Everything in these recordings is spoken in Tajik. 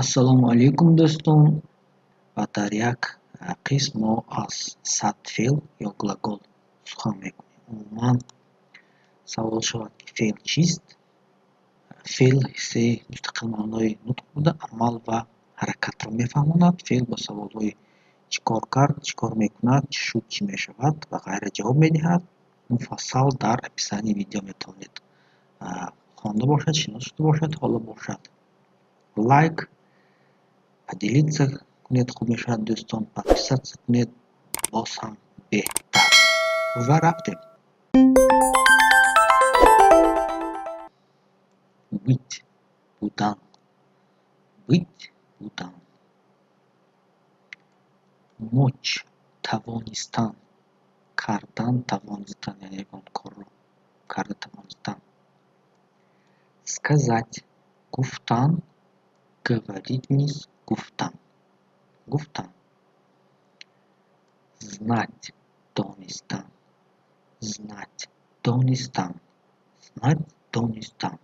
Ассалому алайкум, дӯстон! Ва дар як қисм мо аз 100 феъл ё глагол сухан мекунем. Умуман, савол шавад, ки феъл чист? Феъл ҳиссаи мустақилмаънои нутқ буда, амал ва ҳаракатро мефаҳмонад. Феъл ба саволҳои чӣ кор кард, чӣ кор мекунад, чӣ шуд, чӣ мешавад ва ғайра ҷавоб медиҳад. Муфассал дар описании видео метавонед хонда бошад, шинос шуда бошад. Ҳоло бошад, лайк, поделиться кунед, хуб мешавад, дӯстон, подписаться кунед, боз ҳам беҳтар. Ва рафтем. Быть — будан, быть — будан. Мочь — тавонистан, кардан тавонистан, яъне ягон корро карда тавонистан. Сказать — гуфтан, говорить низ гуфтан, гуфтан. Знать — донистан, знать — донистан, знать — донистан.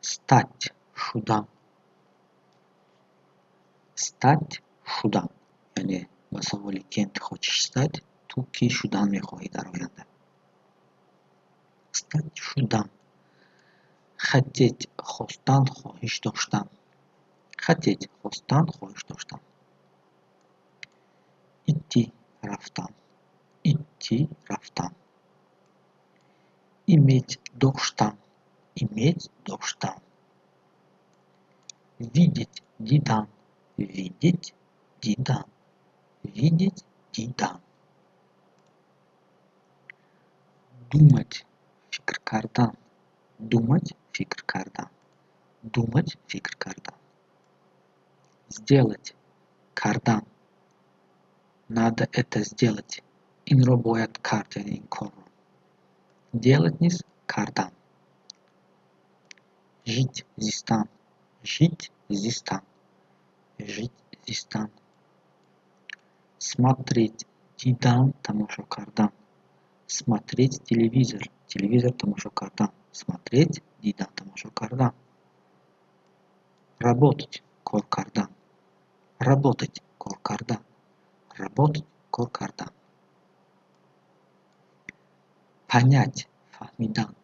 Стать — шудан, стать — шудан, яъне ба саволи «Кем ты хочешь стать?» Ту кӣ шудан мехоҳӣ дар оянда? Стать — шудан. Хотеть — хостан, хоҳиш доштан. Хотеть — хостан, хоҳиш доштан. Идти — рафтан, идти — рафтан. Иметь — доштан, иметь — доштан. Видеть — дидан, видеть — дидан, видеть — дидан. Думать — фикр кардан, думать — фикр кардан, думать — фикр кардан. Сделать — кардан. Надо это сделать — инро бояд кард, яъне ин корро. Делать низ кардан. Жить — зистан, жить — зистан, жить — зистан. Смотреть — дидан, тамошо кардан. Смотреть телевизор — телевизор тамошо кардан. Смотреть — дидан, тамошо кардан. Работать — кор кардан, работать — кор кардан, работать — кор кардан. Понять — фаҳмидан,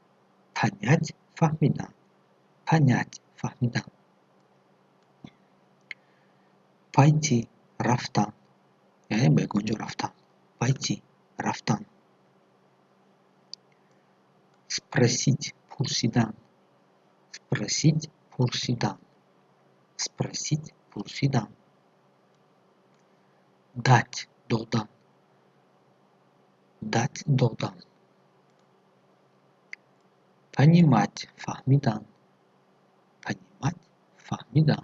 понять — фаҳмидан, понять — фаҳмидан. Пойти — рафтан, яъне ба ягон ҷо рафтан. Пойти — рафтан. Спросить — пурсидан, спросить — пурсидан, спросить — пурсидан. Дать — додан, дать — додан. Понимать — фаҳмидан, понимать — фаҳмидан,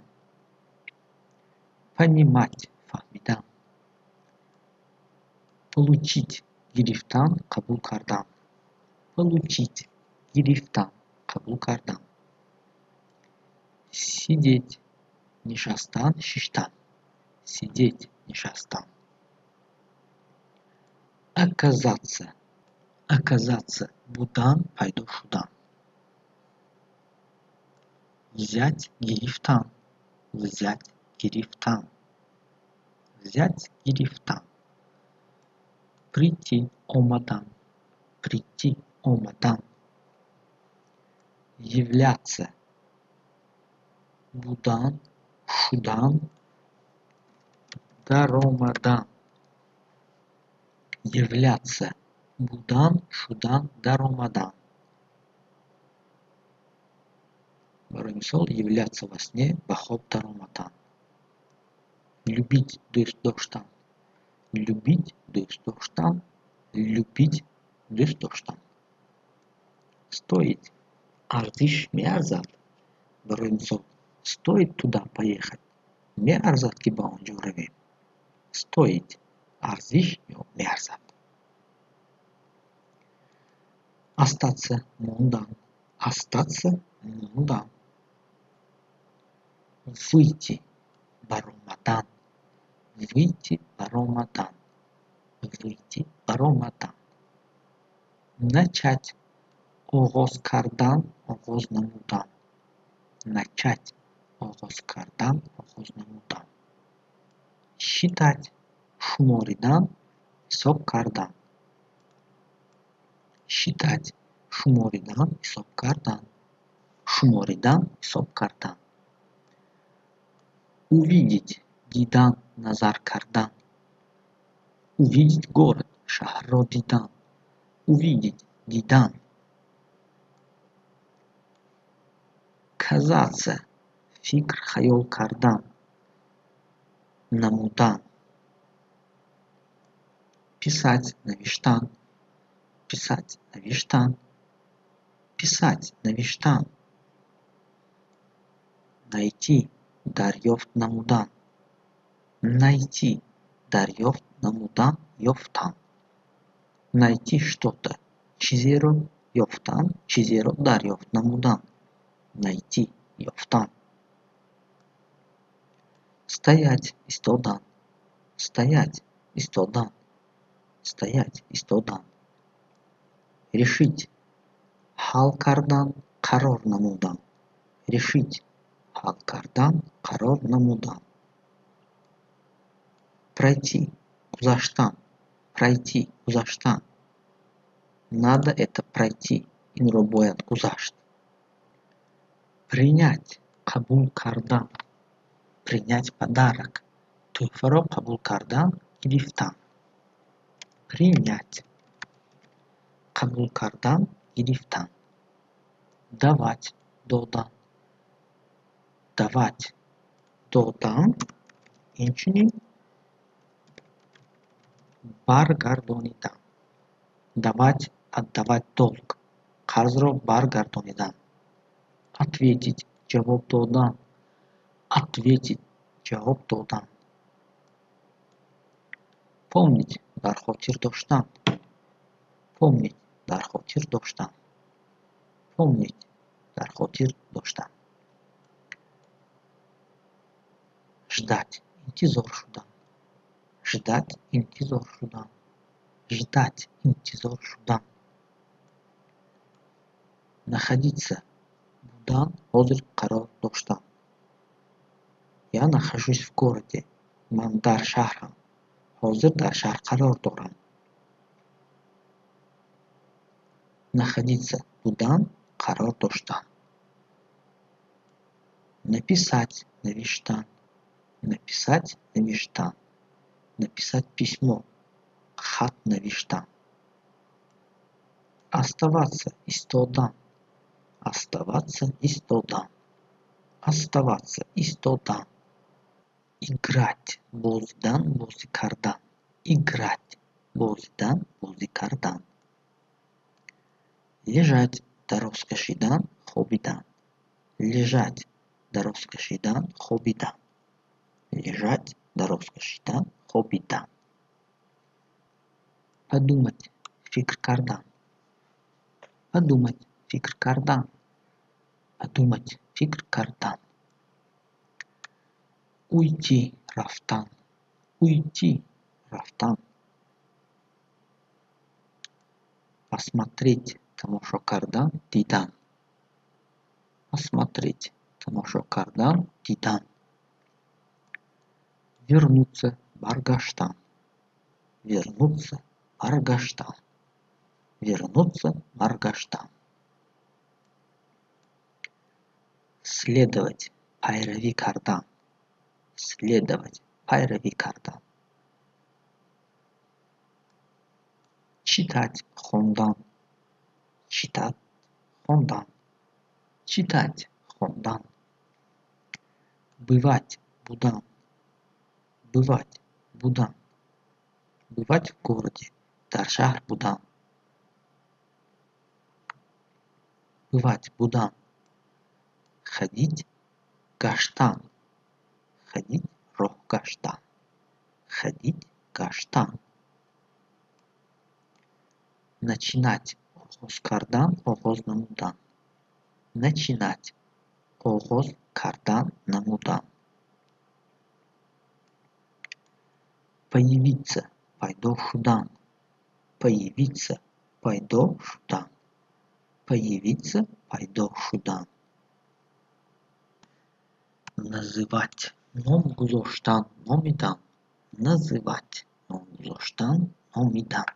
понимать — фаҳмидан. Получить — гирифтан, қабул кардан. Получить — гирифтан, қабул кардан. Сидеть — нишастан, шиштан. Сидеть — нишастан. Оказаться, оказаться — будан, пайдо шудан. Взять — гирифтан, взять — гирифтан, взять — гирифтан. Прийти — омадан, прийти — омадан. Являться — будан, шудан, даромадан. Являться — будан, шудан, даромадан. Барои мисол, являться во сне — ба хоб даромадан. Любить — дӯст доштан, любить — дӯст доштан, любить — дӯст доштан. Стоить — арзиш, меарзад. Барои мисол, стоит туда поехать — меарзад, ки ба он ҷо равем. Стоить — арзиш ё меарзад. Остаться — мондан, остаться — мондан. Выйти — баромадан, выйти — баромадан, выйти — баромадан. Начать — оғоз кардан, оғоз намудан. Начать оғоз кардан, оғоз намудан. Считать шуморидан, ҳисоб кардан. Считать шуморидан, ҳисоб кардан. Шуморидан, ҳисоб кардан. Увидеть дидан, назар кардан. Увидеть город шаҳрро дидан. Увидеть дидан. Казаться фикр, хаёл кардан, намудан. Писать навиштан. Писать навиштан. Писать навиштан. Найти дарёфт намудан. Найти дарёфт намудан, ёфтан. Найти что-то чизеро ёфтан, чизеро дарёфт намудан. Найти ёфтан. Стоять истодан. Стоять истодан. Стоять истодан. Решить ҳал кардан, қарор намудан. Решить ҳал кардан, қарор намудан. Пройти гузаштан. Пройти гузаштан. Надо это пройти инро бояд гузашт. Принять қабул кардан. Принять подарок тӯҳфаро қабул кардан, гирифтан. Принять қабул кардан, гирифтан. Давать додан. Давать додан, инчунин баргардонидан. Давать, отдавать долг қарзро баргардонидан. Ответить ҷавоб додан. Ответить ҷавоб додан. Помнить дар хотир доштан. Помнить дар хотир доштан. Помнить дар хотир доштан. Ждать интизор шудан. Ждать интизор шудан. Ждать интизор шудан. Находиться будан, ҳозир қарор доштан. Я нахожусь в городе. Ман дар шаҳрам. Ҳозир дар шаҳр қарор дорам. Находиться будан, қарор доштан. Написать навиштан. Написать навиштан. Написать письмо хат навиштан. Оставаться истодан. Оставаться истодан. Оставаться истодан. Играть бозидан, бозӣ кардан. Играть бозидан, бозӣ кардан. Лежать дароз кашидан, хобидан. Лежать дароз кашидан, хобидан. Лежать дароз кашидан, хобидан. Подумать фикр кардан. Подумать фикр кардан. Подумать фикр кардан. Уйти рафтан. Уйти рафтан. Посмотреть тамошо кардан, дидан. Посмотреть тамошо кардан, дидан. Вернуться баргаштан. Вернуться баргаштан. Вернуться баргаштан. Следовать пайравӣ кардан. Следовать пайравӣ кардан. Читать хондан. Читать хондан. Читать хондан. Бывать будан. Бывать будан. Бывать в городе дар шаҳр будан. Бывать будан. Ходить гаштан. Ходить роҳ гаштан. Ходить гаштан. Начинать оғоз кардан, оғоз намудан. Начинать оғоз кардан, намудан. Появиться пайдо шудан. Появиться пайдо шудан. Появиться пайдо шудан. Называть ном гузоштан, номидан. Называть ном гузоштан, номидан.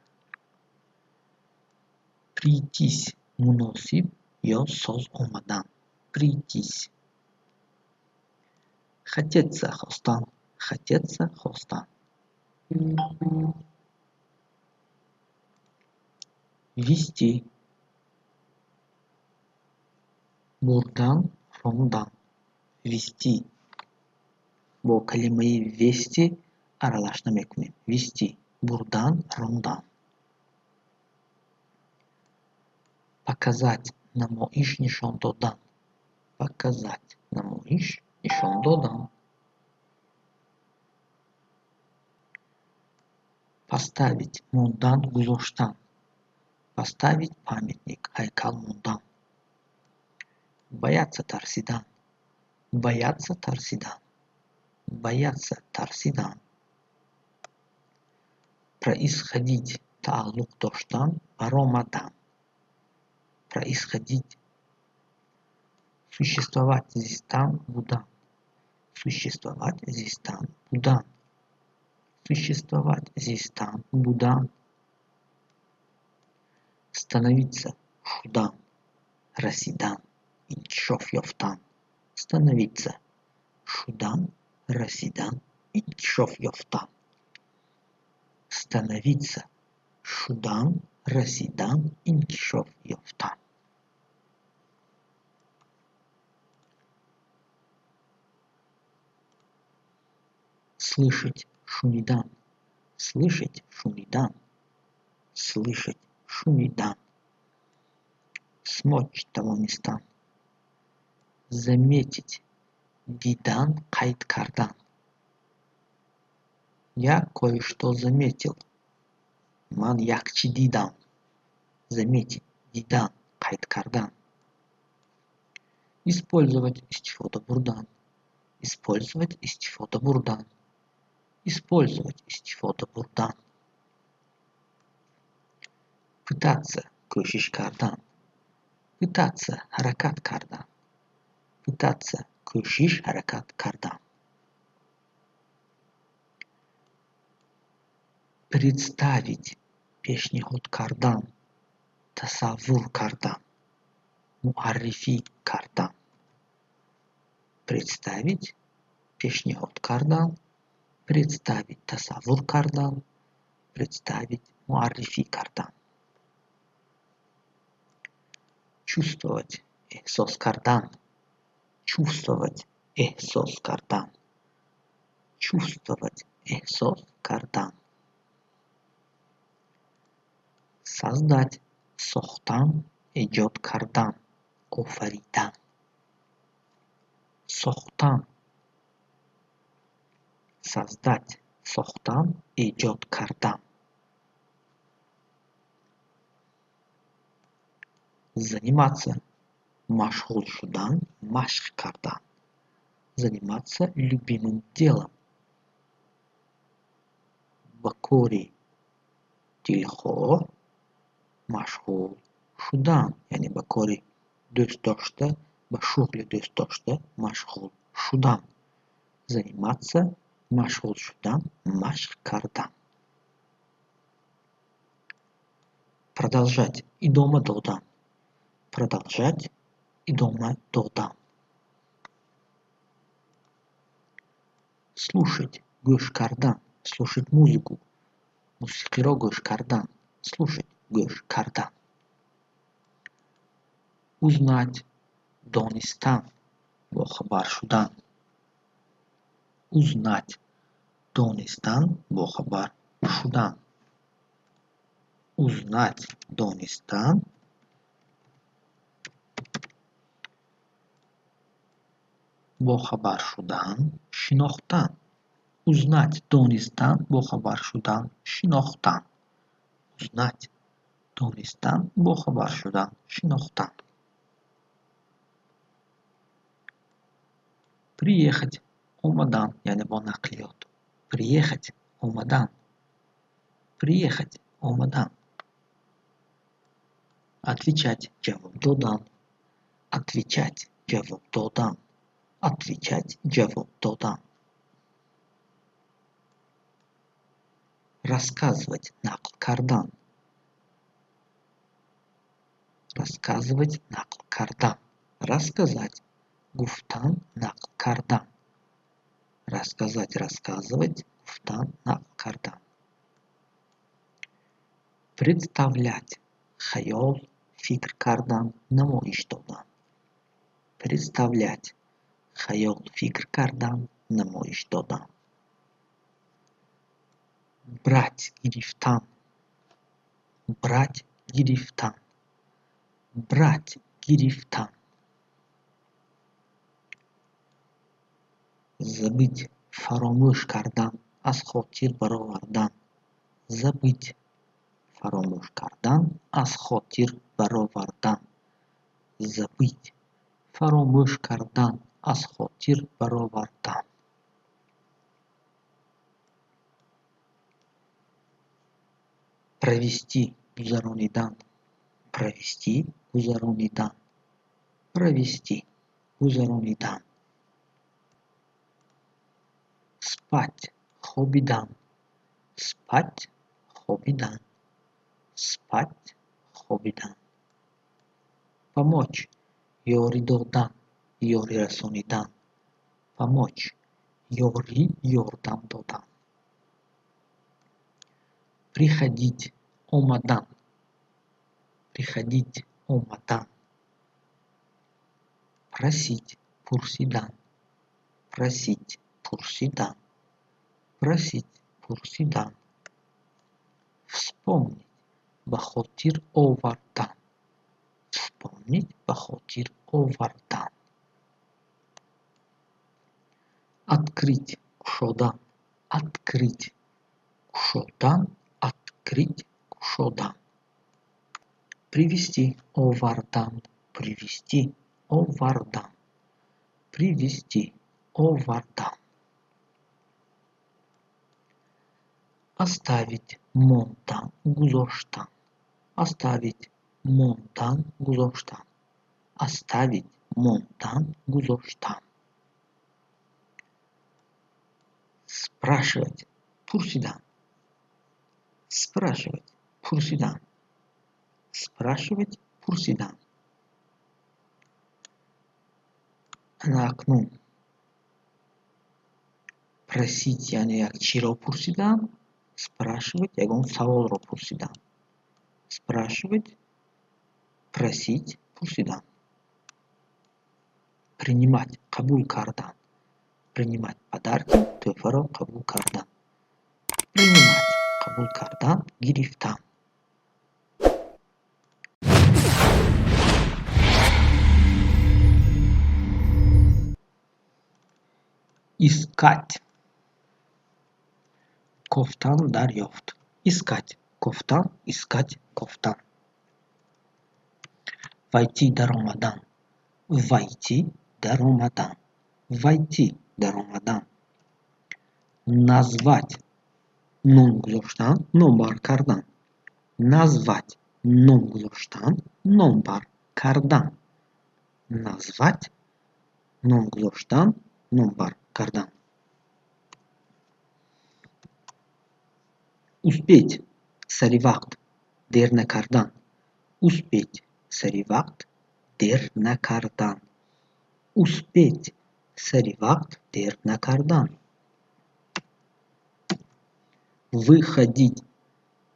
Прийтись муносиб ё соз омадан. Прийтись. Хотеться хостан. Хотеться хостан. Вести бурдан, рондан. Вести бо калимаи вести аралаш намекунем. Вести бурдан, рондан. Показать намоиш нишон додан. Показать намоиш нишон додан. Поставить мондан, гузоштан. Поставить памятник ҳайкал мондан. Бояться тарсидан. Бояться тарсидан. Бояться тарсидан. Происходить тааллуқ доштан, баромадан. Происходить. Существовать зистан, будан. Существовать зистан, будан. Существовать зистан, будан. Становиться шудан, расидан, инкишоф ёфтан. Становиться шудан, расидан, инкишоф ёфтан. Становиться шудан, расидан, инкишоф ёфтан. Слышать шунидан. Слышать шунидан. Слышать шунидан. Смочь тавонистан. Заметить дидан, қайд кардан. Я кое-что заметил. Ман як чӣ дидам. Заметить дидан, қайд кардан. Использовать истифода бурдан. Использовать истифода бурдан. Использовать истифода бурдан. Пытаться кӯшиш кардан. Пытаться ҳаракат кардан. Пытаться кӯшиш, ҳаракат кардан. Представить пешниҳод кардан, тасаввур кардан, муаррифӣ кардан. Представить пешниҳод кардан, представить тасаввур кардан, представить муаррифӣ кардан. Чувствовать эҳсос кардан. Чувствовать эҳсос кардан. Чувствовать эҳсос кардан. Создать сохтан, эҷод кардан, офаридан. Сохтан. Создать сохтан, эҷод кардан. Заниматься машғул шудан, машқ кардан. Заниматься любимым делом. Ба кори дилхоҳ машғул шудан, яъне ба кори дӯстдошта, ба шуғли дӯстдошта машғул шудан. Заниматься машғул шудан, машқ кардан. Продолжать идома додан. Продолжать идома додан. Слушать гӯш кардан. Слушать музыку мусиқиро гӯш кардан. Слушать гӯш кардан. Узнать донистан, бохабар шудан. Узнать донистан, бохабар шудан. Узнать донистан, бохабар шудан, шинохтан. Узнать донистан, бохабар шудан, шинохтан. Узнать донистан, бохабар шудан, шинохтан. Приехать омадан, яъне бо нақлиёт. Приехать омадан. Приехать омадан. Отвечать ҷавоб додан. Отвечать ҷавоб додан. Отвечать ҷавоб додан. Рассказывать нақл кардан. Рассказывать нақл кардан. Рассказать гуфтан, нақл кардан. Рассказать, рассказывать гуфтан, нақл кардан. Представлять хаёл, фикр кардан, намоиш додан. Представлять хаёл, фикр кардан, намоиш додан. Брать гирифтан. Брать гирифтан. Брать гирифтан. Забыть фаромӯш кардан, аз хотир баровардан. Забыть фаромӯш кардан, аз хотир баровардан. Забыть фаромӯш кардан, аз хотир баровардан. Провести гузаронидан. Провести гузаронидан. Провести гузаронидан. Спать хобидан. Спать хобидан. Спать хобидан. Помочь ёрӣ додан, ёрӣ расонидан. Помочь ёрӣ, ёрдам додан. Приходить омадан. Приходить омадан. Просить пурсидан. Просить пурсидан. Просить пурсидан. Вспомнить ба хотир овардан. Вспомнить ба хотир овардан. Открыть кушодан. Открыть кушодан. Открыть кушодан. Привести овардан. Привести овардан. Привести овардан. Оставить мондан, гузоштан. Оставить мондан, гузоштан. Оставить мондан, гузоштан. Спрашивать пурсидан. Спрашивать пурсидан. Спрашивать пурсидан. Ана акнун просить яъне як чиро пурсидан, спрашивать ягон саволро пурсидан. Спрашивать, просить пурсидан. Принимать қабул кардан. Принимать подарки тӯҳфаро қабул кардан. Принимать қабул кардан, гирифтан. Искать кофтан, дарёфт. Искать кофтан, искать кофтан. Войти даромадан. Войти даромадан. Войти даромадан. Назвать ном гузоштан, номбар кардан. Назвать ном гузоштан, номбар кардан. Назвать ном гузоштан, номбар кардан. Успеть сари вақт, дер накардан. Успеть сари вақт, дер накардан. Успеть сари вақт, дер накардан. Выходить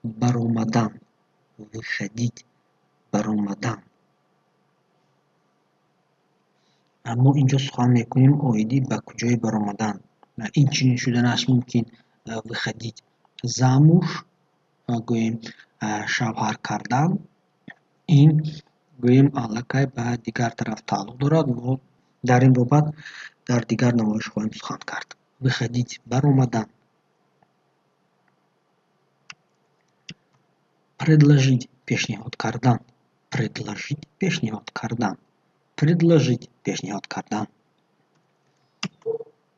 баромадан. Выходить баромадан. Мо инҷо сухан мекунем оиди ба куҷое баромадан. Инчунин шуданаш мумкин выходить замуж, гӯем, шавҳар кардан. Ин гӯем аллакай ба дигар тараф тааллуқ дорад. Мо дар ин бобат дар дигар намоиш хоҳем сухан кард. Выходить баромадан. Предложить пешниҳод кардан. Предложить пешниҳод кардан. Предложить пешниҳод кардан.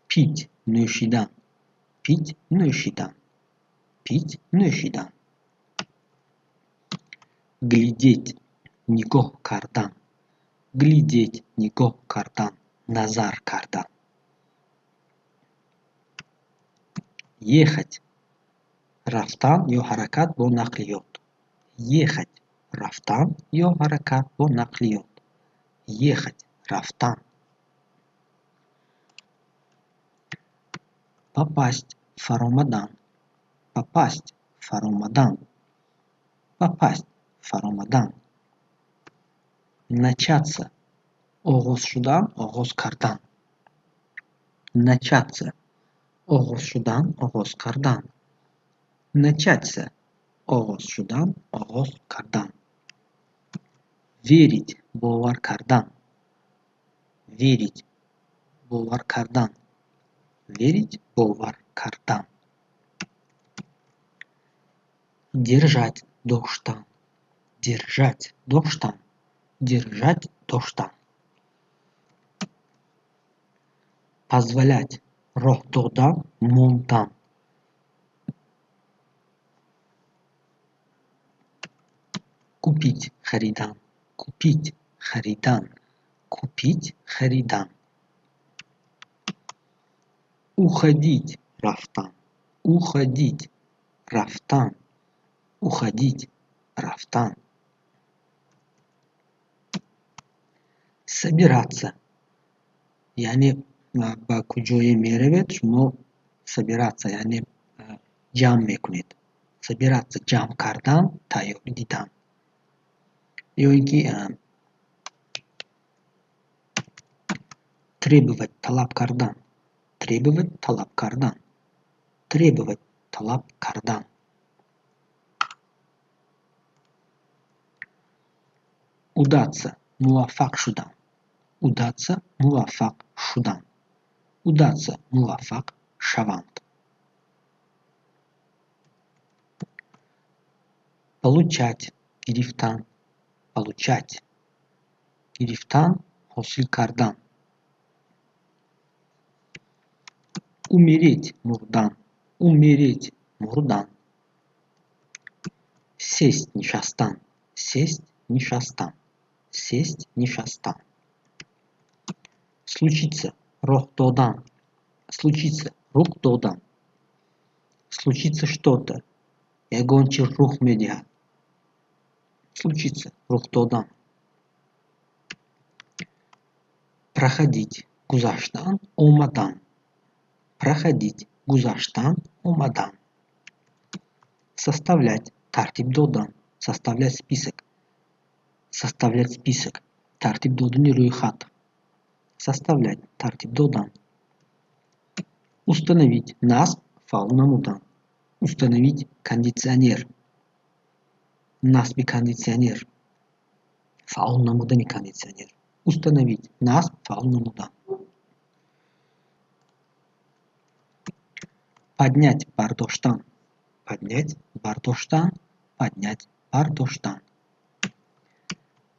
Пить нӯшидан. Пить нӯшидан. Пить нӯшидан. Глядеть нигоҳ кардан. Глядеть нигоҳ кардан. Назар кардан. Ехать рафтан ё ҳаракат бо нақлиёт. Ехать рафтан ё ҳаракат бо нақлиёт. Ехать рафтан. Попасть фаромадан. Попасть фаромадан. Попасть фаромадан. Начаться оғоз шудан, оғоз кардан. Начаться оғоз шудан, оғоз кардан. Начаться оғоз шудан, оғоз кардан. Верить бовар кардан. Верить бовар кардан. Верить бовар кардан. Держать доштан. Держать доштан. Держать доштан. Позволять роҳ додан, мондан. Купить харидан. Купить харидан. Купить харидан. Уходить рафтан. Уходить рафтан. Уходить рафтан. Собираться яъне ба куҷое меравед шумо собираться яъне ҷамъ мекунед. Собираться ҷамъ кардан, тайёрӣ дидан. Ё ин ки требовать талаб кардан. Требовать талаб кардан. Требовать талаб кардан. Удаться муваффақ шудан. Удаться муваффақ шудан. Удаться муваффақ шаванд. Получать гирифтан. Получать гирифтан, ҳосил кардан. Умереть мурдан. Умереть мурдан. Сесть нишастан. Сесть нишастан. Сесть нишастан. Случиться роҳ додан. Случиться рух додан. Случиться что-то ягон чиз рух медиҳад. Случиться рух додан. Проходить гузаштан, омадан. Проходить гузаштан, омадан. Составлять тартиб додан. Составлять список. Составлять список тартиб додани рӯйхат. Составлять тартиб додан. Установить насб, фаъол намудан. Установить кондитсионер насби кондитсионер, фаъол намудани кондитсионер. Установить насб, фаъол намудан. Поднять бардоштан. Поднять бардоштан. Поднять бардоштан.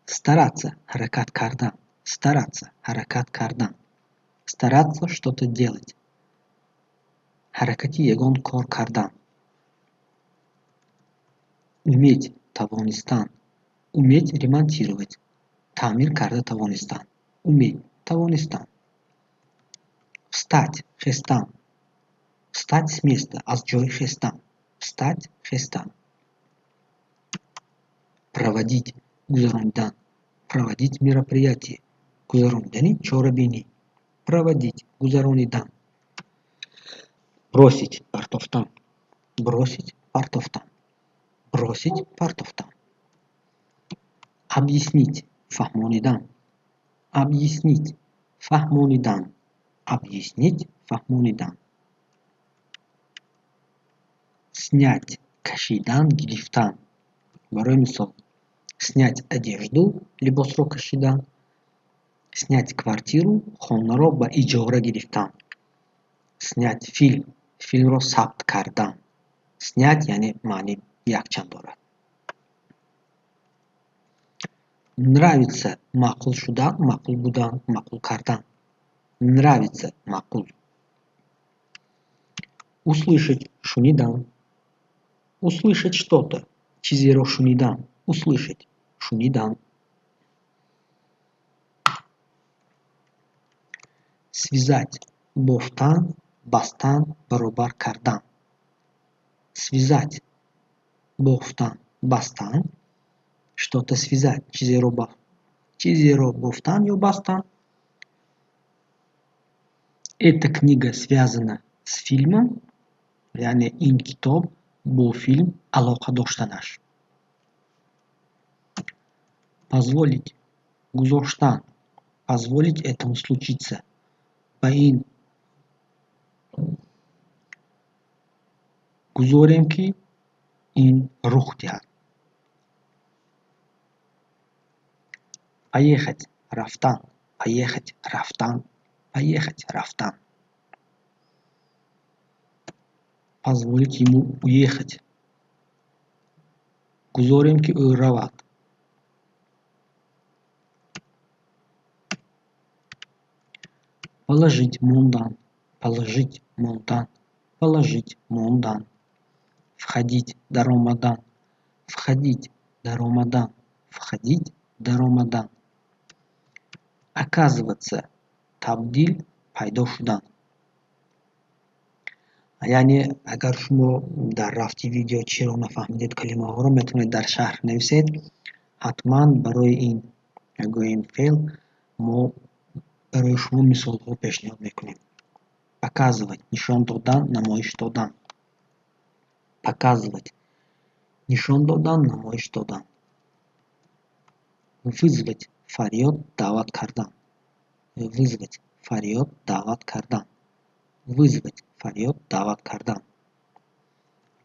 Стараться ҳаракат кардан. Стараться ҳаракат кардан. Стараться что-то делать ҳаракати ягон кор кардан. Уметь тавонистан. Уметь ремонтировать таъмир карда тавонистан. Уметь тавонистан. Встать хестан. Встать с места аз ҷой хестан. Встать хестан. Проводить гузаронидан. Проводить мероприятие гузаронидани чорабинӣ. Проводить гузаронидан. Бросить партофтан. Бросить партофтан. Бросить партофтан. Объяснить фаҳмонидан. Объяснить фаҳмонидан. Объяснить фаҳмонидан. Снять кашидан, гирифтан. Барои мисол снять одежду либосро кашидан. Снять квартиру хонаро ба иҷора гирифтан. Снять фильм филмро сабт кардан. Снять яъне маънии якчанд дорад. Нравиться маъқул шудан, маъқул будан, маъқул кардан. Нравиться маъқул. Услышать шунидан. Услышать что-то чизеро шунидан. Услышать шунидан. Связать бофтан, бастан, баробар кардан. Связать бофтан, бастан. Что-то связать чизеро бофтан ё бастан. Эта книга связана с фильмом, яъне ин китоб бо филм алоқа доштанаш. Позволить гузоштан. Позволить этому случиться. Ба ин гузорем, ки ин рух диҳад. Поехать рафтан, поехать рафтан, поехать рафтан. Позволить ему уехать. Гузорем, ки ӯ равад. Положить мондан, положить мондан, положить мондан. Входить даромадан, входить даромадан, входить даромадан. Оказываться табдил пайдо шудан. Яъне агар шумо дар рафти видео чиро нафаҳмидед, калимаҳоро метавонед дар шарҳ нависед. Ҳатман барои ин гӯем феъл мо барои шумо мисолҳо пешниҳод мекунем. Показывать нишон додан, намоиш додан. Показывать нишон додан, намоиш додан. Вызвать фарёд даъват кардан. Вызвать фарёд даъват кардан. Вызвать фарёд даъват кардан.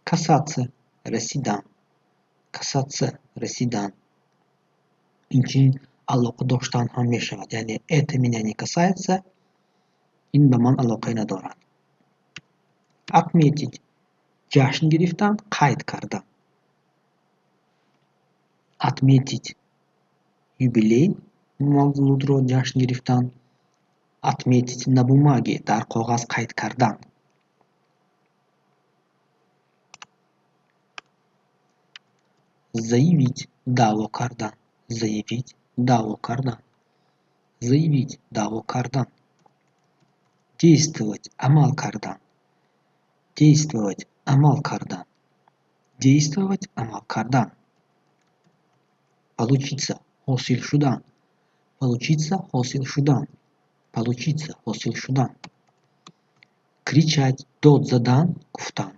Касаться расидан. Касаться расидан. Инчунин алоқа доштан ҳам мешавад. Яъне это меня не касается, ин ба ман алоқае надорад. Отметить ҷашн гирифтан, қайд кардан. Отметить юбилей мавлудро ҷашн гирифтан. Отметить на бумаге дар коғаз қайд кардан. Заявить даъво кардан. Заявить даъво кардан. Заявить даъво кардан. Действовать амал кардан. Действовать амал кардан. Действовать амал кардан. Получиться ҳосил шудан. Получиться ҳосил шудан. Получиться ҳосил шудан. Кричать дод задан, гуфтан.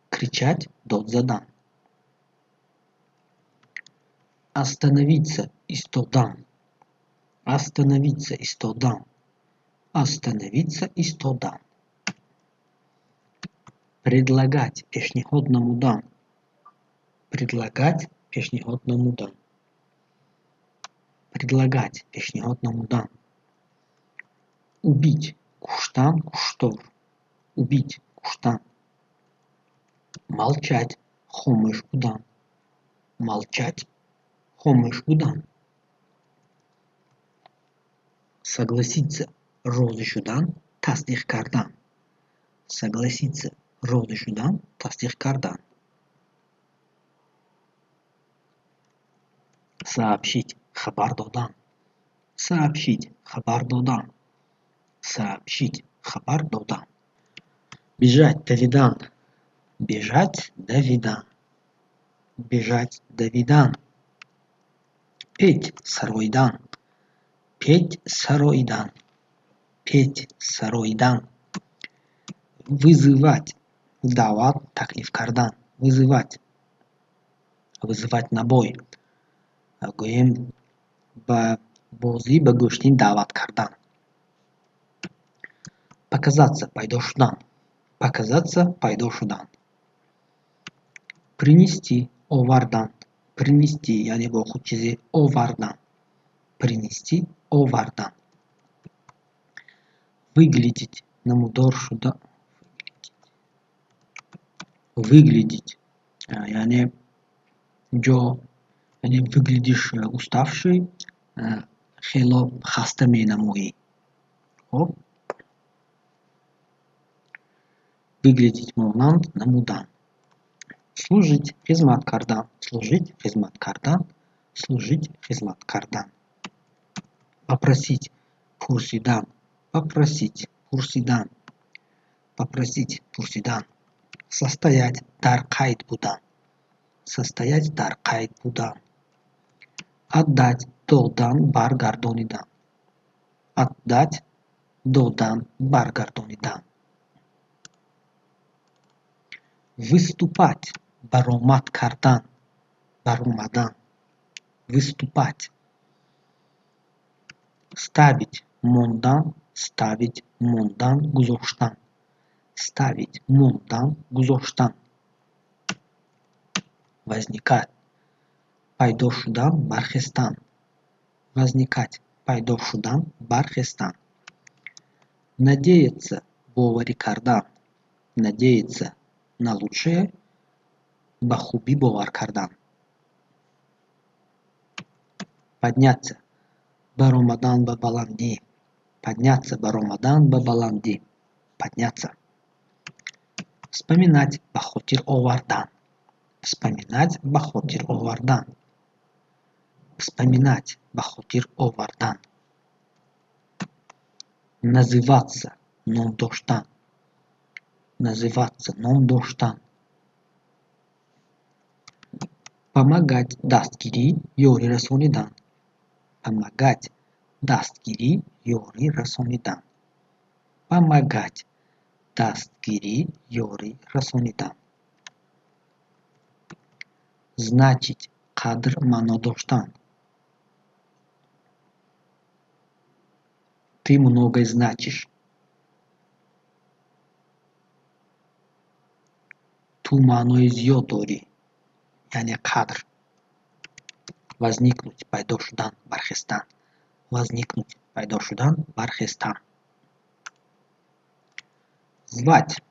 Кричать дод задан. Остановиться истодан. Остановиться истодан. Остановиться истодан. Предлагать пешниҳод намудан. Предлагать пешниҳод намудан. Предлагать пешниҳод намудан. Убить куштан, куштор. Убить куштан. Молчать хомӯш будан. Молчать хомӯш будан. Согласиться розӣ шудан, тасдиқ кардан. Согласиться розӣ шудан, тасдиқ кардан. Сообщить хабар додан. Сообщить хабар додан. Сообщить хабар додан. Бежать давидан. Бежать давидан. Бежать давидан. Петь сароидан. Петь сароидан. Петь сароидан. Вызывать даъват, таклиф кардан. Вызывать. Вызывать на бой. Гӯем ба бозӣ, ба гӯштин даъват кардан. Показаться пайдо шудан. Показаться пайдо шудан. Принести овардан. Принести яъне бо худ чизе овардан. Принести овардан. Выглядеть намудор шуда. Выглядеть яъне ҷо, яъне выглядишь уставший, хело хаста менамоӣ. Хоб, выглядеть монанд намудан. Служить хизмат кардан. Служить хизмат кардан. Служить хизмат кардан. Попросить пурсидан. Попросить пурсидан. Попросить пурсидан. Состоять дар қайд будан. Состоять дар қайд будан. Отдать додан, баргардонидан. Отдать додан, баргардонидан. Выступать баромад кардан, баромадан. Выступать. Ставить мондан, ставить мондан, гузоштан. Ставить мондан, гузоштан. Возникать пайдо шудан, бархестан. Возникать пайдо шудан, бархестан. Надеяться боварӣ кардан. Надеяться на лучшее ба хубӣ бовар кардан. Подняться баромадан ба баландӣ. Подняться баромадан ба баландӣ. Подняться. Вспоминать ба хотир овардан. Вспоминать ба хотир овардан. Вспоминать ба хотир овардан. Называться ном доштан. Называться ном доштан. Помогать дастгирӣ, ёрӣ расонидан. Помогать дастгирӣ, ёрӣ расонидан. Помогать дастгирӣ, ёрӣ расонидан. Значить қадр, маъно доштан. Ты многое значишь. Ту маънои зиёд дорӣ, яъне қадр. Возникнуть пайдо шудан, бархестан. Возникнуть пайдо шудан, бархестан. Звать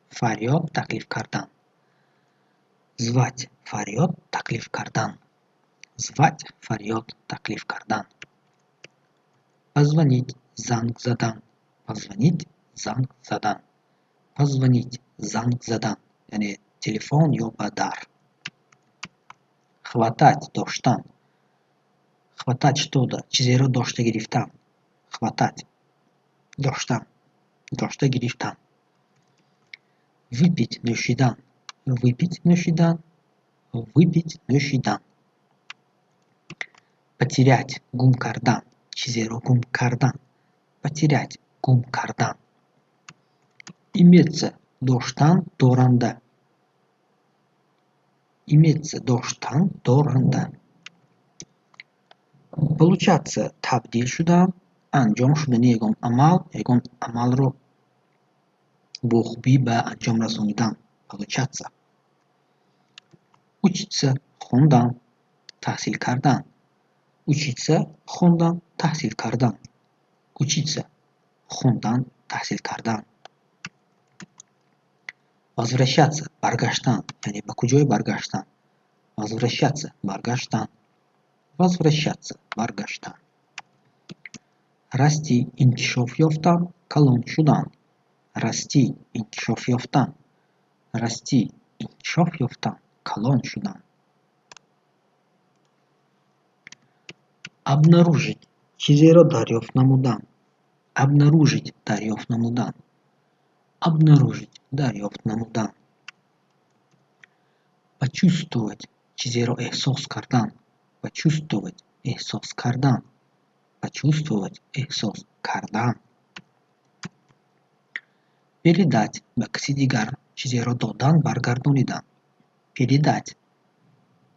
фарёд, таклиф кардан. Звать фарёд, таклиф кардан. Звать фарёд, таклиф кардан. Позвонить занг задан. Позвонить занг задан. Позвонить занг задан, яъне телефон ё ба дар. Хватать доштан. Хватать что-то чизеро дошта гирифтан. Хватать доштан, дошта гирифтан. Выпить нӯшидан. Выпить нӯшидан. Выпить нӯшидан. Потерять гум кардан. Чизеро гум кардан. Потерять гум кардан. Иметься доштан, доранда. Иметься доштан, доранда. Получаться табдил шудан, анҷом шудани ягон амал, ягон амалро бо хубӣ ба анҷом расонидан. Получаться. Учиться хондан, таҳсил кардан. Учиться хондан, таҳсил кардан. Учиться хондан, таҳсил кардан. Возвращаться баргаштан, яъне ба куҷое баргаштан. Возвращаться баргаштан. Возвращаться баргаштан. Расти инкишоф ёфтан, калон шудан. Расти инкишоф ёфтан. Расти инкишоф ёфтан, калон шудан. Обнаружить чизеро дарёфт намудан. Обнаружить дарёфт намудан. Обнаружить дарёфт намудан. Почувствовать чизеро эҳсос кардан. Почувствовать эҳсос кардан. Почувствовать эҳсос кардан. Передать ба каси дигар чизеро додан, баргардонидан. Передать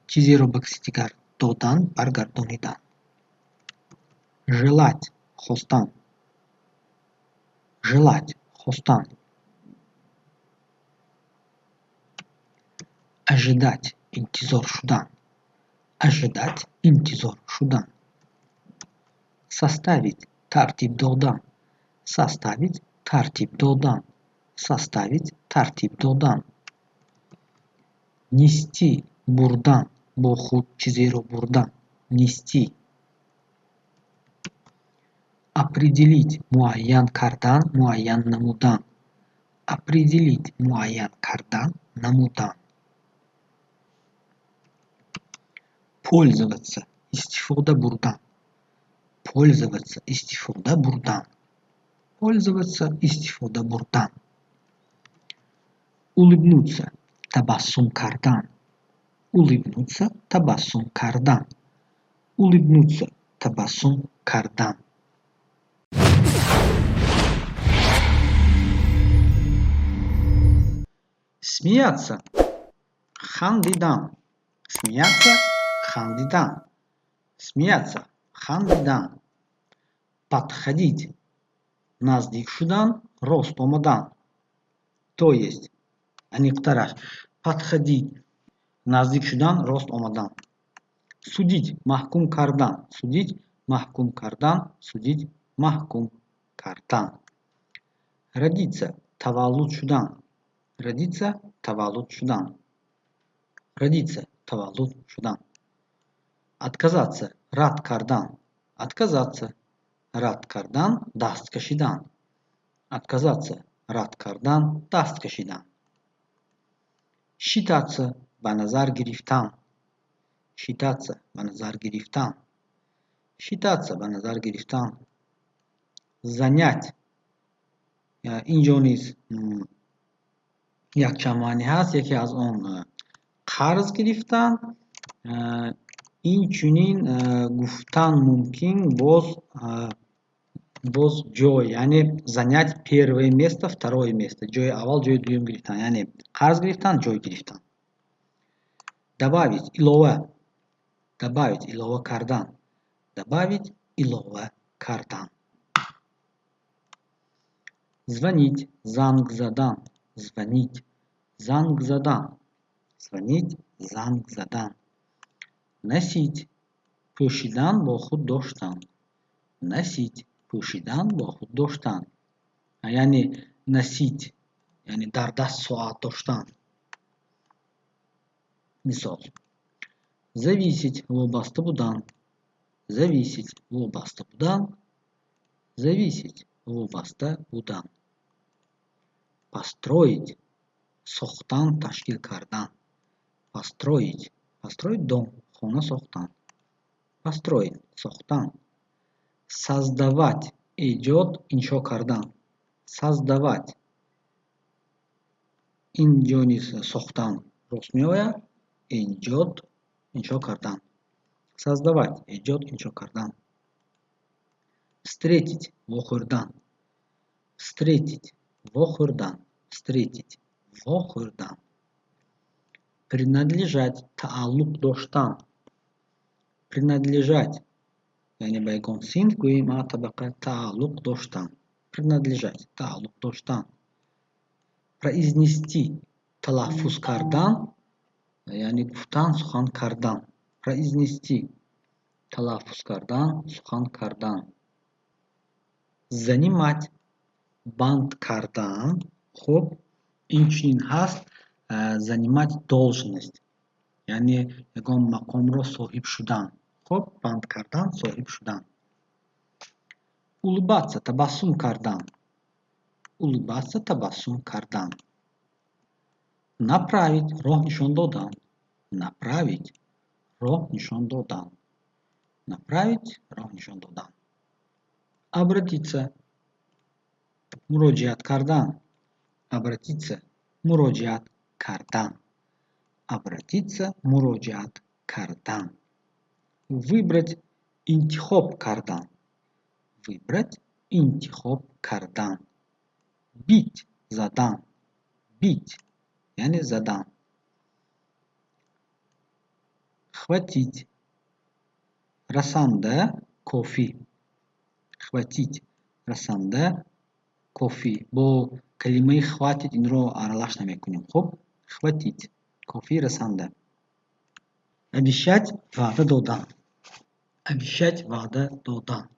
чизеро ба каси дигар додан, баргардонидан. Желать хостан. Желать хостан. Ожидать интизор шудан. Ожидать интизор шудан. Составить тартиб додан. Составить тартиб додан. Составить тартиб додан. Нести бурдан, бо худ чизеро бурдан. Нести. Определить муайян кардан, муайян намудан. Определить муайян кардан, намудан. Пользоваться истифода бурдан. Пользоваться истифода бурдан. Пользоваться, истифода бурдан. Улыбнуться, табассум кардан. Улыбнуться, табассум кардан. Улыбнуться, табассум кардан. Смеяться, хандидан. Смеяться, хандидан. Смеяться, хандидан. Подходить, наздик шудан, рост омадан. То есть аниқтараш, подходить, наздик шудан, рост омадан. Судить, маҳкум кардан. Судить, маҳкум кардан. Судить, маҳкум кардан. Родиться, таваллуд шудан. Родиться, таваллуд шудан. Родиться, таваллуд шудан. Отказаться, рад кардан. Отказаться, рад кардан, даст кашидан. Отказаться, рад кардан, даст кашидан. Считаться, ба назар гирифтан. Считаться, ба назар гирифтан. Считаться, ба назар гирифтан. Занять, инҷо низ якчанд маънӣ ҳаст. Яке аз он қарз гирифтан, инчунин гуфтан мумкин боз ҷой, яъне занять первое место, второе место, ҷои аввал, ҷои дуюм гирифтан, яъне қарз гирифтан, ҷой гирифтан. Добавить, илова. Добавить, илова кардан. Добавить, илова кардан. Звонить, занг задан. Звонить, занг задан. Звонить, занг задан. Носить, пӯшидан, бо худ доштан. Носить, пӯшидан, бо худ доштан, яъне носить, яъне дар даст соат доштан, мисол. Зависеть, вобаста будан. Зависеть, вобаста будан. Зависеть, вобаста будан. Построить, сохтан, ташкил кардан. Построить, построить дом, хона сохтан. Построить, сохтан. Создавать, эҷод, иншо кардан. Создавать, инҷо низ сохтан рост меояд, эҷод, иншо кардан. Создавать, эҷод, иншо кардан. Встретить, вохӯрдан. Встретить, вохӯрдан. Встретить, вохӯрдан. Принадлежать, тааллуқ доштан. Принадлежать, яъне ба ягон синф, гӯем, табақа тааллуқ доштан. Принадлежать, тааллуқ доштан. Произнести, талаффуз кардан, яъне гуфтан, сухан кардан. Произнести, талаффуз кардан, сухан кардан. Занимать, банд кардан. Хуб, инчунин ҳаст занимать должность, яъне ягон мақомро соҳиб шудан. Хуб, банд кардан, соҳиб шудан. Улыбаться, табассум кардан. Улыбаться, табассум кардан. Направить, роҳ нишон додан. Направить, роҳ нишон додан. Направить, роҳ нишон додан. Обратиться, муроҷиат кардан. Обратиться, муроҷиат кардан. Обратиться, муроҷиат кардан. Выбрать, интихоб кардан. Выбрать, интихоб кардан. Бить, задан. Бить, яъне задан. Хватить, расанда, кофӣ. Хватить, расанда, кофӣ. Бо калимаи хватит инро аралаш намекунем. Хуб, хватить, кофӣ, расанда. Обещать, ваъда додан. Обещать, ваъда додан.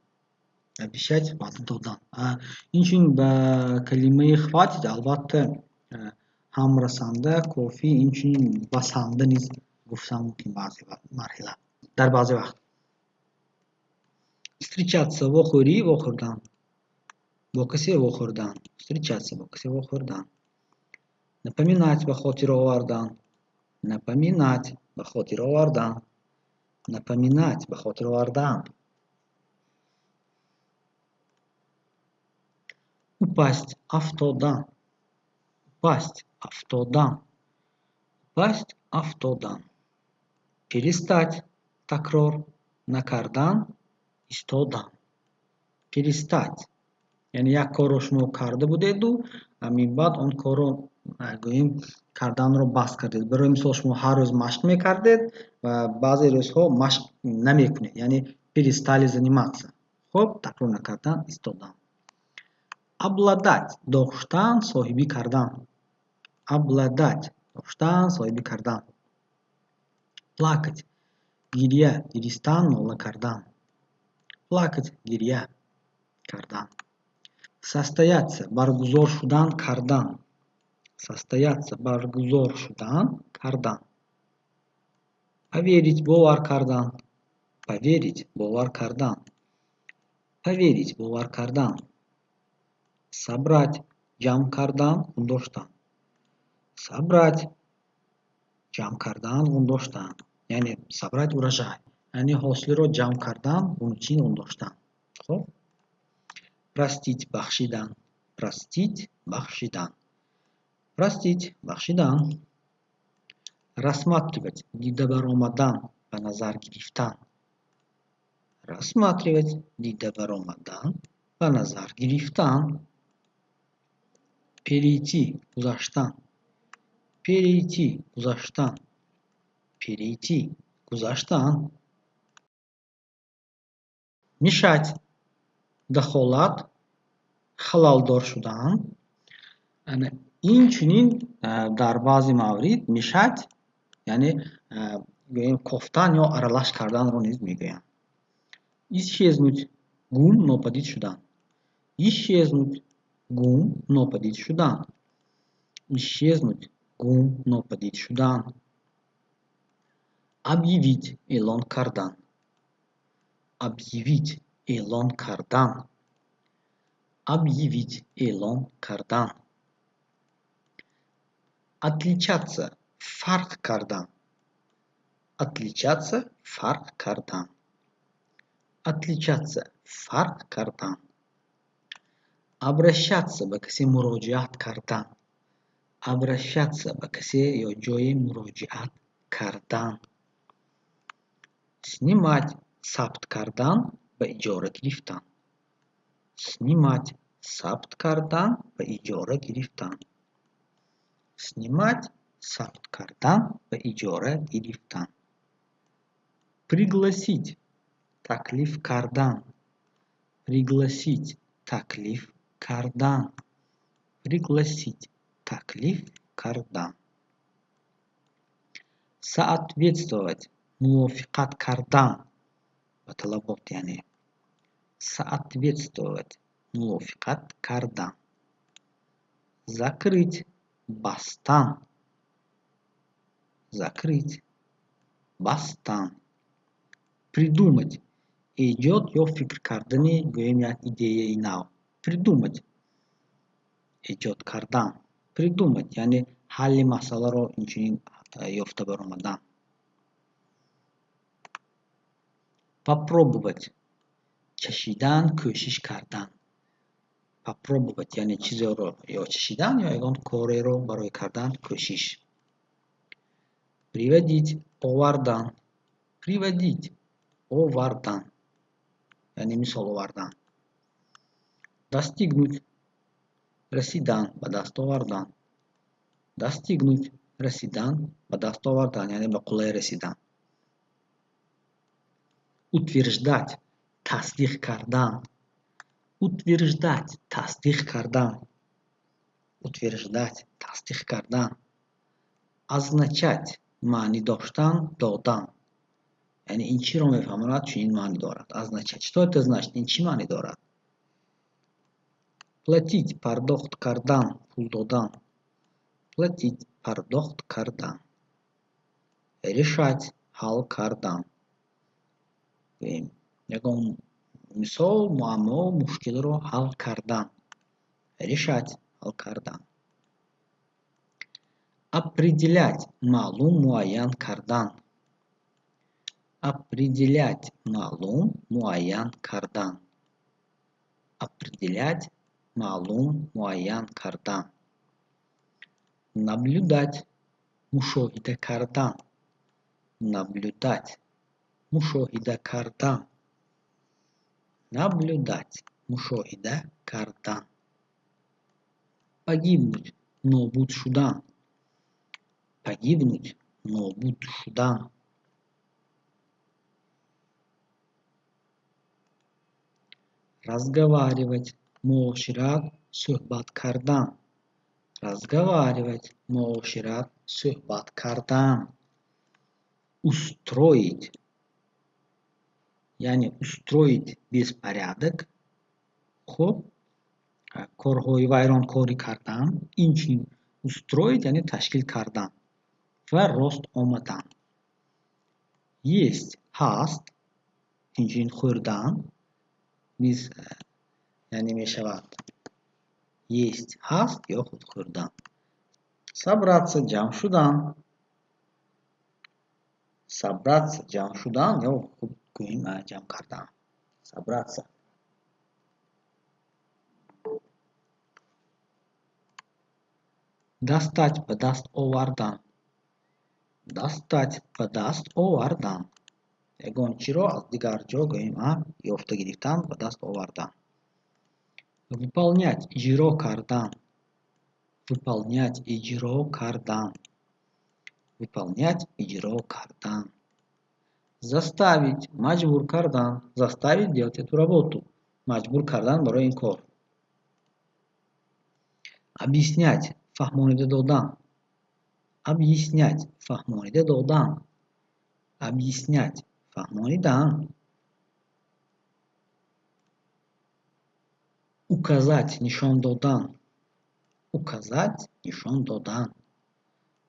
Обещать, ваъда додан. Инчунин ба калимаи хватит, албатта, ҳам расанда, кофӣ, инчунин басанда низ гуфтан мумкин баъзе марҳила, дар баъзе вақт. Встречаться, вохӯрӣ, вохӯрдан, бо касе вохӯрдан. Встречаться, бо касе вохӯрдан. Напоминать, ба хотир овардан. Напоминать, ба хотир овардан. Напоминать, ба хотир овардан. Упасть, афтодан. Упасть, афтодан. Упасть, афтодан. Перестать, такрор накардан, истодан. Перестать, яъне як корро шумо карда будеду, минбаъд он корро, гӯем, карданро бас кардед. Барои мисол, шумо ҳар рӯз машқ мекардед ва баъзе рӯзҳо машқ намекунед, яъне перестали заниматься. Хуб, такрор накардан, истодан. Обладать, доштан, соҳибӣ кардан. Обладать, доштан, соҳибӣ кардан. Плакать, гиря, гиристан, нола кардан. Плакать, гиря кардан. Состояться, баргузор шудан, кардан. Состояться, баргузор шудан, кардан. Поверить, бовар кардан. Поверить, бовар кардан. Поверить, бовар кардан. Собрать, ҷамъ кардан, гундоштан. Собрать, ҷамъ кардан, гундоштан, яъне собрать урожай, яъне ҳосилро ҷамъ кардан, гунчин, гундоштан. Хуб, простить, бахшидан. Простить, бахшидан. Простить, бахшидан. Рассматривать, дида баромадан, ба назар гирифтан. Рассматривать, дида баромадан, ба назар гирифтан. Перейти, гузаштан. Перейти, гузаштан. Перейти, гузаштан. Мешать, дахолат, халалдор шудан. Инчунин дар баъзе маврид мешать, яъне гӯем, кофтан ё аралаш карданро низ мегӯянд. Исчезнуть, гум, нопадид шудан. Исчезнуть, гум, нопадид шудан. Исчезнуть, гум, нопадид шудан. Объявить, эълон кардан. Объявить, эълон кардан. Объявить, эълон кардан. Отличаться, фарқ кардан. Отличаться, фарқ кардан. Отличаться, фарқ кардан. Обращаться, ба касе муроҷиат кардан. Обращаться, ба касе ё ҷое муроҷиат кардан. Снимать, сабт кардан, ба иҷора гирифтан. Снимать, сабт кардан, ба иҷора гирифтан. Снимать, сабт кардан, ба иҷора гирифтан. Пригласить, таклиф кардан. Пригласить, таклиф кардан. Пригласить, таклиф кардан. Соответствовать, мувофиқат кардан ба талабот, яъне соответствовать, мувофиқат кардан. Закрыть, бастан. Закрыть, бастан. Придумать, эҷод ё фикр кардани, гӯем, як идеяи нав. Придумать, эҷод кардан. Придумать, яъне ҳалли масъаларо инчунин ёфта баромадан. Попробовать, чашидан, кӯшиш кардан. Попробовать, яъне чизеро ё чашидан, ё ягон кореро барои кардан кӯшиш. Приводить, овардан. Приводить, овардан, яъне мисол овардан. Достигнуть, расидан, ба даст овардан. Достигнуть, расидан, ба даст овардан, яъне ба қуллае расидан. Утверждать, тасдиқ кардан. Утверждать, тасдиқ кардан. Утверждать, тасдиқ кардан. Означать, маънӣ доштан, додан, яъне ин чиро мефаҳмонад, чунин маънӣ дорад. Означать, что это значит, ин чӣ маънӣ дорад? Платить, пардохт кардан, пул додан. Платить, пардохт кардан. Решать, ҳал кардан, ягон мисол, муаммо, мушкилро ҳал кардан. Решать, ҳал кардан. Определять, маълум, муайян кардан. Определять, маълум, муайян кардан. Определять, Маълум, муайян кардан. Наблюдать мушоҳида кардан. Наблюдать мушоҳида кардан. Наблюдать мушоҳида кардан. Погибнуть нобуд шудан. Погибнуть нобуд шудан. Разговаривать муошират, суҳбат кардан. Разговаривать муошират, суҳбат кардан. Устроить, яъне устроить беспорядок, хуб, корҳои вайронкорӣ кардан, инчунин устроить яъне ташкил кардан ва рост омадан. Есть ҳаст, инчунин хӯрдан низ яъне мешавад есть ҳаст ё худ хӯрдан. Собраться ҷамъ шудан. Собраться ҷамъ шудан ё худ гӯем ҷамъ кардан. Собраться. Достать ба даст овардан. Достать ба даст овардан. Ягон чиро аз дигар ҷо гӯем ёфта гирифтан, ба даст овардан. Выполнять иҷро кардан. Выполнять иҷро кардан. Выполнять иҷро кардан. Заставить маҷбур кардан. Заставить делать эту работу. Маҷбур кардан барои ин кор. Объяснять фаҳмонида додан. Объяснять фаҳмонида додан. Объяснять фаҳмонидан. Указать нишон додан. Указать нишон додан.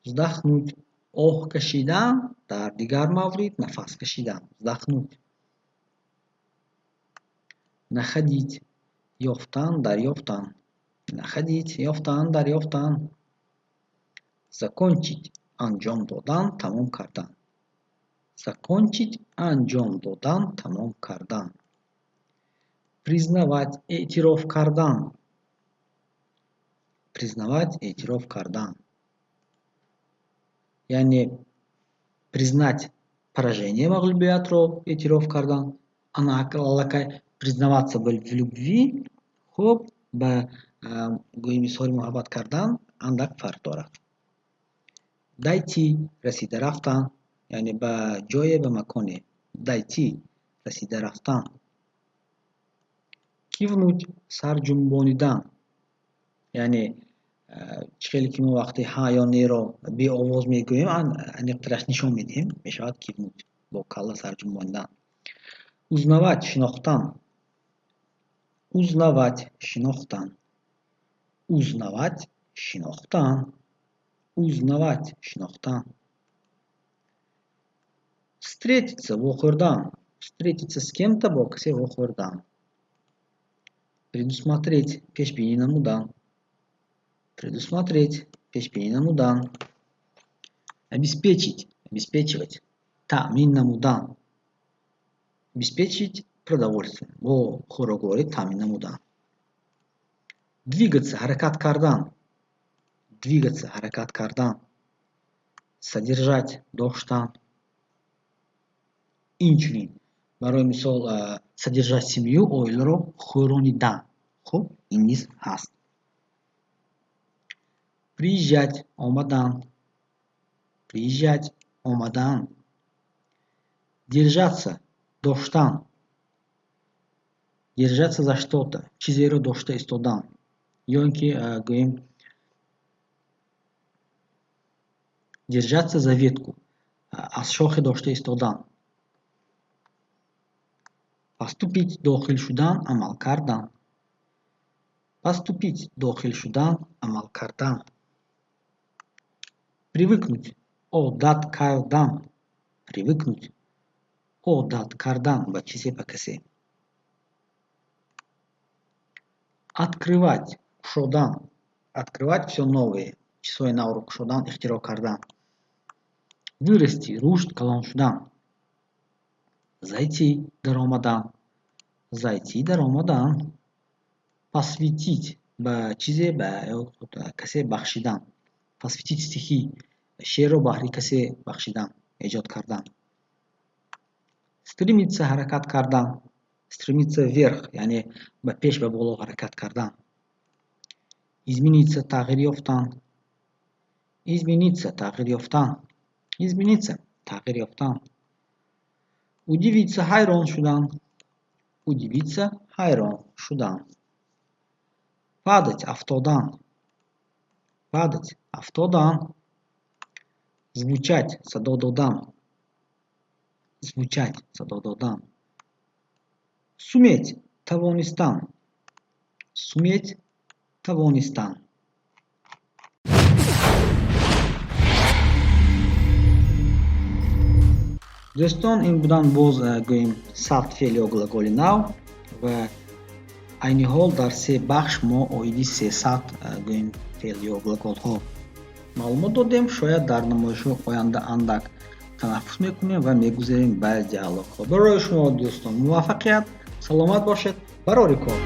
Вздохнуть оҳ кашидан, дар дигар маврид нафас кашидан. Вздохнуть. Находить ёфтан, дарёфтан. Находить ёфтан, дарёфтан. Закончить анҷом додан, тамом кардан. Закончить анҷом додан, тамом кардан. Признавать эътироф кардан. Признавать эътироф кардан. Яъне признать поражение мағлубиятро эътироф кардан. Ана аллакай признаваться в любви, хуб, ба гӯем изҳори муҳаббат кардан андак фарқ дорад. Дойти расида рафтан, яъне ба ҷое, ба маконе. Дойти расида рафтан. Кивнуть сар ҷунбонидан, яъне чӣ хеле ки мо вақте ҳа ё неро беовоз мегӯем, аниқтараш нишон медиҳем, мешавад кивнуть бо калла сар ҷунбонидан. Узнавать шинохтан. Узнавать шинохтан. Узнавать шинохтан. Узнавать шинохтан. Встретиться вохӯрдан. Встретиться с кем-то бо касе вохӯрдан. Предусмотреть пешбинӣ намудан. Предусмотреть пешбинӣ намудан. Обеспечить обеспечивать таъмин намудан. Обеспечить продовольствием бо хӯрокворӣ таъмин намудан. Двигаться ҳаракат кардан. Двигаться ҳаракат кардан. Содержать доштан. Инчунин барои мисол содержать семью оиларо хӯронидан. Хуб, ин низ ҳаст. Приезжать омадан. Приезжать омадан. Держаться доштан. Держаться за что-то чизеро дошта истодан. Ё ин ки гӯем держаться за ветку аз шохе дошта истодан. Поступить дохил шудан, амал кардан. Поступить дохил шудан, амал кардан. Привыкнуть одат кардан. Привыкнуть одат кардан ба чизе, ба касе. Открывать кушодан. Открывать всё новое. Чизҳои навро кушодан, ихтироъ кардан. Вырасти рушд, калон шудан. Зайти даромадан. Зайти даромадан. Посвятить — ба чизе, ба ё касе бахшидан. Посвятить стихи — шеърро баҳри касе бахшидан, эҷод кардан. Стремиться — ҳаракат кардан. Стремиться вверх, яъне ба пеш, ба боло ҳаракат кардан. Измениться — тағйир ёфтан. Измениться — тағйир ёфтан. Измениться — тағйир ёфтан. Удивиться — ҳайрон шудан. Удивиться — ҳайрон шудан. Падать — афтодан. Падать — афтодан. Звучать — садо додан. Звучать — садо додан. Суметь — тавонистан. Суметь — тавонистан. Дӯстон, ин буданд боз, гӯем, 100 феъл ё глаголи нав. Ва айни ҳол дар се бахш мо оиди 300, гӯем, феъл ё глаголҳо маълумот додем. Шояд дар намоишҳои оянда андак танаффус мекунем ва мегузарем ба диалогҳо. Барои шумо, дӯстон, муваффақият, саломат бошед, барори кор.